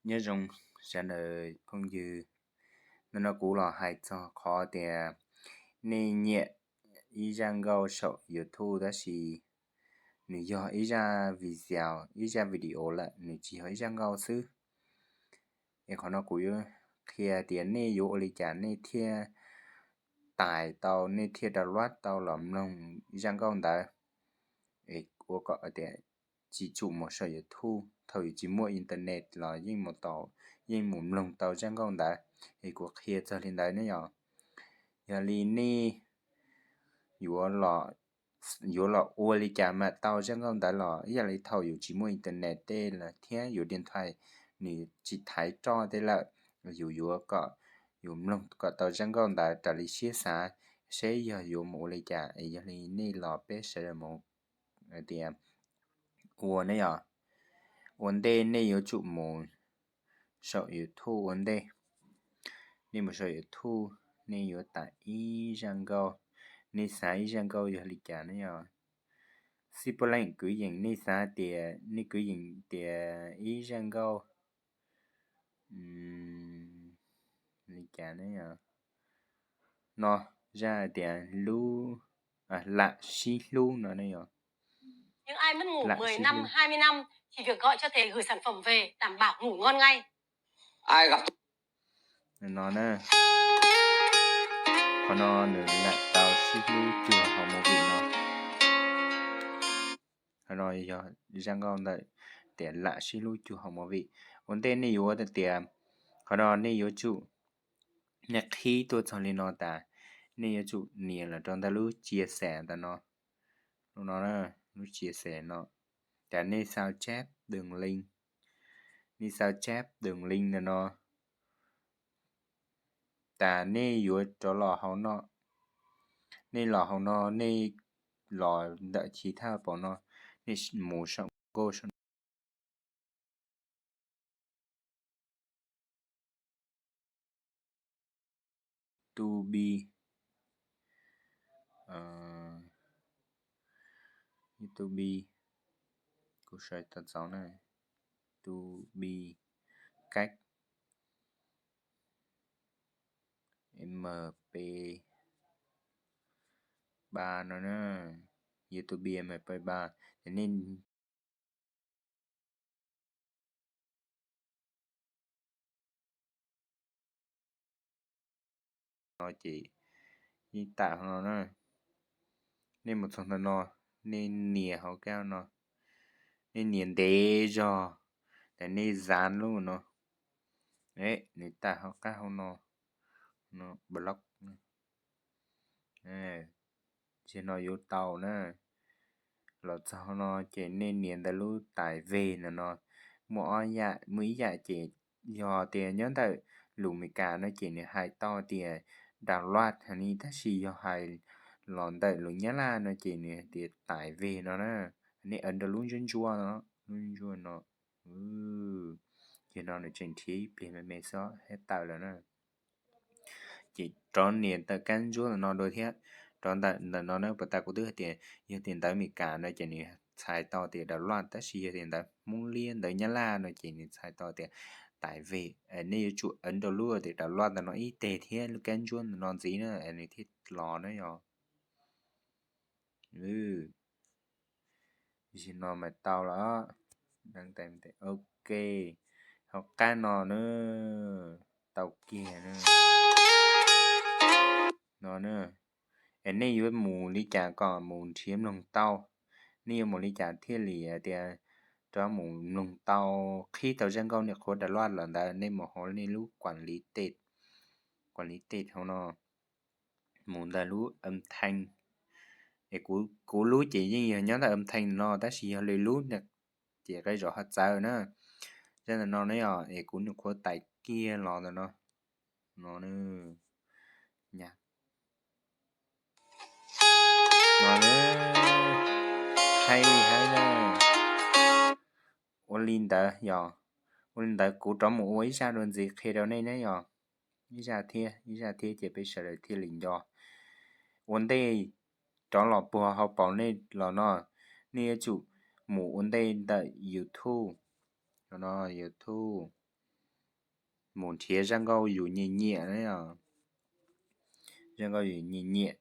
Nyob zoo sawv daws phooj ywg, hnub no kuv los hais txog qhov tias nej nyiam ib zaj nkauj saum YouTube tab sis nws yog ib zaj video, ib zaj video lawm, nws tsis yog ib zaj nkauj xwb. Es qhov no kuv yuav qhia tias nej yuav ua li cas nej thiaj tais tau, nej thiaj download tau los mloog zaj nkauj ntawd, es ua kom tias tsis tsum mus saum YouTube. Thaum yus tsis muaj internet los yeej mus tau, yeej mus mloog tau zaj nkauj ntawd. Es kuv qhia txog li ntawd ne yom. Yog li nej yuav los ua li cas mam tau zaj nkauj ntawd los ib yam li thaum yus tsis muaj internet tej lawm thiab yus diam thais nws tsis thaiv roj tej lawm, yus yuav kom yus mloog kom tau zaj nkauj ntawd raws li siab xav, seb yog yuav mus ua li cas. Yog li nej los peb sawv daws mus tias ua ne yom. Ua ntej nej yuav tsum mus saum YouTube ua ntej. Nej mus saum YouTube, nej yuav tais ib zaj nkauj, nej xav ib zaj nkauj yog li cas ne yom. Xib puab leej kwv yeem, nej xav tias nej kwv yeem tias ib zaj nkauj li cas ne yom. No, zaj tias lub, lam sib hlub no ne yom. Những ai mất ngủ mười năm, hai mươi năm thì việc gọi cho Thế gửi sản phẩm về đảm bảo ngủ ngon ngay. Ai gặp no na, qhov no nws lam tau sib hlub cuag hauv movie no. Qhov no yog zaj nkauj ntawm tias lam sib hlub cuag hauv movie. Ua ntej nej yuav tias, qhov no nej yuav tsum, nej qhib tuaj txog li no tas, nej yuav tsum nias los rau ntawm lub chia sẻ ntawm no, lub no, lub chia sẻ no, tas nej xav chép đường link, nej xav chép đường link ntawm no, tas nej yuav rov los hauv no, nej los hauv no, nej los ntawm chiv thaj paus no, nej mus saum Google, YouTube, YouTube, kuv sau tau txaus na, YouTube, cách MP ba no na, YouTube MP ba, ces nej no ces yeej tam hauv no na. Nej mus txog ntawm no, nej nias hauv kab no, nej nias ntev zog, tas nej zam lub no, nws tam hauv qab hauv no, no block, ces no yuav tau na. Los txog no ces nej nias ntawm lub tais veg no no, muaj ob yam, muaj ib yam ces yog tias nyob ntawm lus Meskas no ces nws hais tau tias download heev li, tab sis yog hais los ntawm lus Nyab Laj no ces nws tias tais veg no na. Nej ấn rau lub ntsuab ntsuab no, lub ntsuab no, ces no nws tseem nrhiav ib pliag me me xwb thiab tawm lawm na. Ces rov nias ntawm kab ntsuab ntawm no dua thiab, rov ntawm ntawm no na, puas tas kuv twb hais tias yog tias ntawv Meskas no ces nws txhais tau tias download, tab sis yog tias ntawv Hmoob Liab, ntawv Nyab Laj no ces nws txhais tau tias tais veg. Nej yuav tsum ấn rau lub tias download ntawm no ib teg thiab lub kab ntsuab ntawm no ntxiv na, nws thiaj los na yog. Tam sim no mas tau lawm. Ok, hauv qab no na, tau kiag na. No na, es nej yuav mus li cas kom mus nrhiav mloog tau? Nej yuav mus li cas thiaj li hais tias rov mus mloog tau, qhib tau zaj nkauj nej qhuav download los ntawd? Nej mus hauv nej lub quản lý tệp, quản lý tệp hauv no, mus ntawm lub âm thanh. Es kuv lub ces yeej yog nyob ntawm âm thanh no, tab sis yog lwm lub ces qee zaum ho txawv na. Zaj ntawm no ne yom, es kuv nyuam qhuav tais kiag los ntawm no, no, no, hais li hais na. Ua li ntawd yog, ua li ntawd kuv rov mus ua ib zaj dua ntxiv qhia rau nej ne yog. Ib zaj thiab, ib zaj thiab ces peb sawv daws thiaj li nco. Ua ntej rov los puag hauv paus nej los no, nej yuav tsum mus ua ntej ntawm YouTube, no, YouTube, mus nrhiav zaj nkauj yus nyiam nyiam na yog, zaj nkauj yus nyiam nyiam.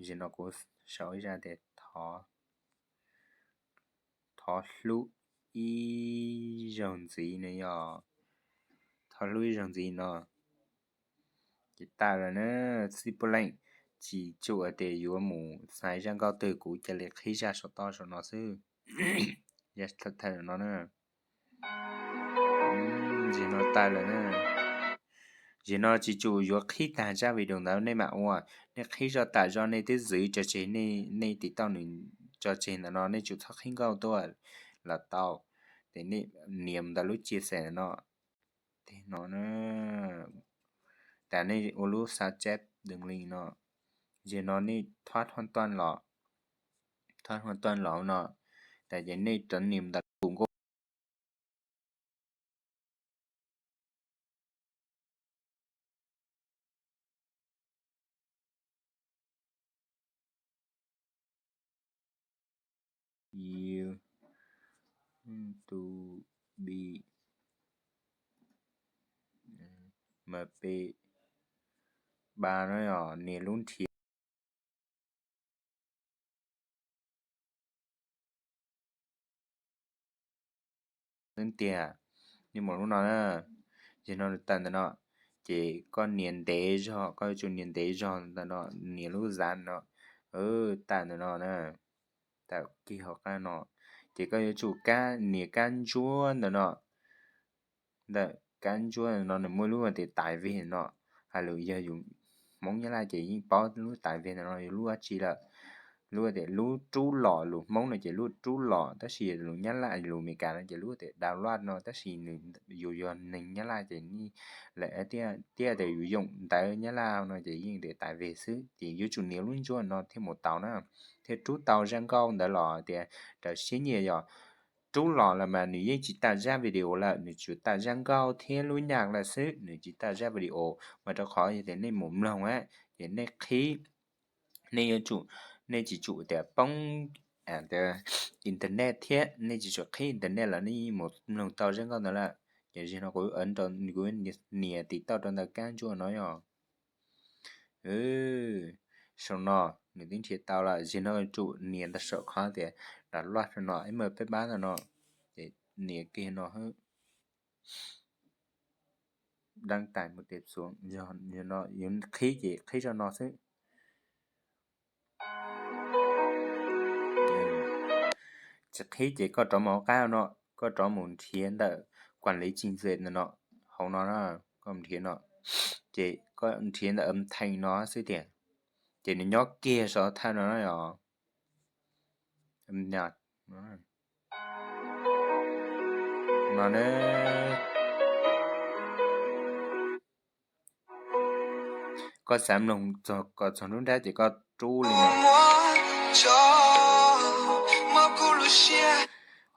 Zaum no kuv sau ib zaj tias thov hlub ib zaug ntxiv no yog, thov hlub ib zaug ntxiv no. Ces tag lawm na, txij puab leej tsis tsum tias yuav mus xaiv zaj nkauj twg, kuv cia li qhib zaj saum toj saum no xwb. Thaum no na, zaum no tag lawm na. Zaum no tsis tsum yuav qhib tag zaj video ntawd nej mam ua, nej qhib zoj tam zoj nej twb zwv tso tseg, nej tiv tauj nws tso tseg ntawm no, nej tsum txhob qhib nkauj tuaj los tau. Ces nej nias ntawm lub chia sẻ no, tej no na, tas nej ua lub xav cheb dws li no, zaum no nej thob hov tuaj los, thob hov tuaj los no, tas ces nej rov nias ntawm lub kum nkauj YouTube MP ba no, nias lub nrhiav xwb tiag. Nej mus lub no na, zaum no tawm ntawm no, ces koj nias ntev zog, koj yuav tsum nias ntev zog ntawm no, nias lub zav no, tawm ntawm no na, tawm kiag hauv qab no, ces koj yuav tsum nias kab ntsuab ntawm no. Ntawm kab ntsuab no nws muaj lub tias tais veg no, hais lus yog yus Hmoob Nyab Laj ces yeej paub lub tais veg ntawm no yog lub dab tsi lawm. Lub tias lub rub los, lus Hmoob no ces lub rub los, tab sis lus Nyab Laj lus Amelikas no ces lub tias download no, tab sis nws, yus yog neeg Nyab Laj ces nej, lawm tias yus yoom ntawv Nyab Laj no ces yeej tias tais veg xwb, ces yuav tsum nias lub ntsuab no thiaj mus tau na, thiaj rub tau zaj nkauj ntawd los tias raws siab nyiam yog. Rub los lawm mas nws yeej tsis tawm zaj video lawm, nws tsuas tawm zaj nkauj thiab lub nyaj lawm xwb, nws tsis tawm zaj video. Mas rau qhov yog tias nej mus mloog, ces nej qhib, nej yuav tsum, nej tsis tsum tias poob internet thiab, nej tsis tsum qhib internet los nej yeej mus mloog tau zaj nkauj ntawd lawm. Ces zaum no kuv, kuv nias tiv tauj rau ntawm kab ntsuab no yog, saum no nws twb nrhiav tau lawm, zaum no tsum nias ntawm saum qhov tias download no, MP ba ntawm no, ces nias kiag no, đăng tải một tệp xuống, yog no yuav qhib ces qhib zaj no xwb. Tsis qhib ces koj rov mus hauv qab no, koj rov mus nrhiav ntawm quản lý trình duyệt ntawm no, hauv no, koj nrhiav no, ces koj nrhiav ntawm âm thanh no xwb tiag, ces nws nyob kiag saum thawj no na yog. No, koj xav mloog kom txog nruab nrab ces koj rub li no.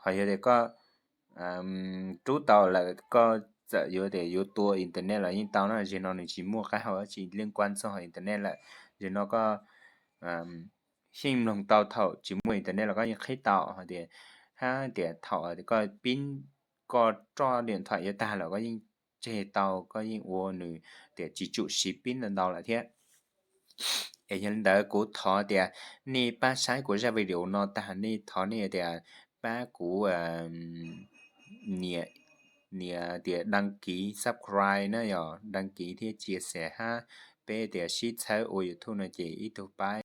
Ho yog tias koj rub tau lawm koj txawm yuav tias yuav tua internet los yeej tau na, zaum no nws tsis muaj qab hau dab tsi liên quan txog internet lawm. Zaum no koj yeej mloog tau thaum tsis muaj internet los koj yeej qhib tau, hais tias, hab tias thaum koj pib, koj roj điện thoại yuav tag lawm koj yeej tseg tau, koj yeej ua nws tias tsis tsum siv pib ntau ntau lawm thiab. Es yog li ntawd kuv thov tias nej pab saib kuv zaj video no tag nej thov nej tias pab kuv nias, nias tias đăng ký, subscribe na yog đăng ký thiab chia sẻ hab peb tias sib txhawb ua YouTube no ces ib tug pab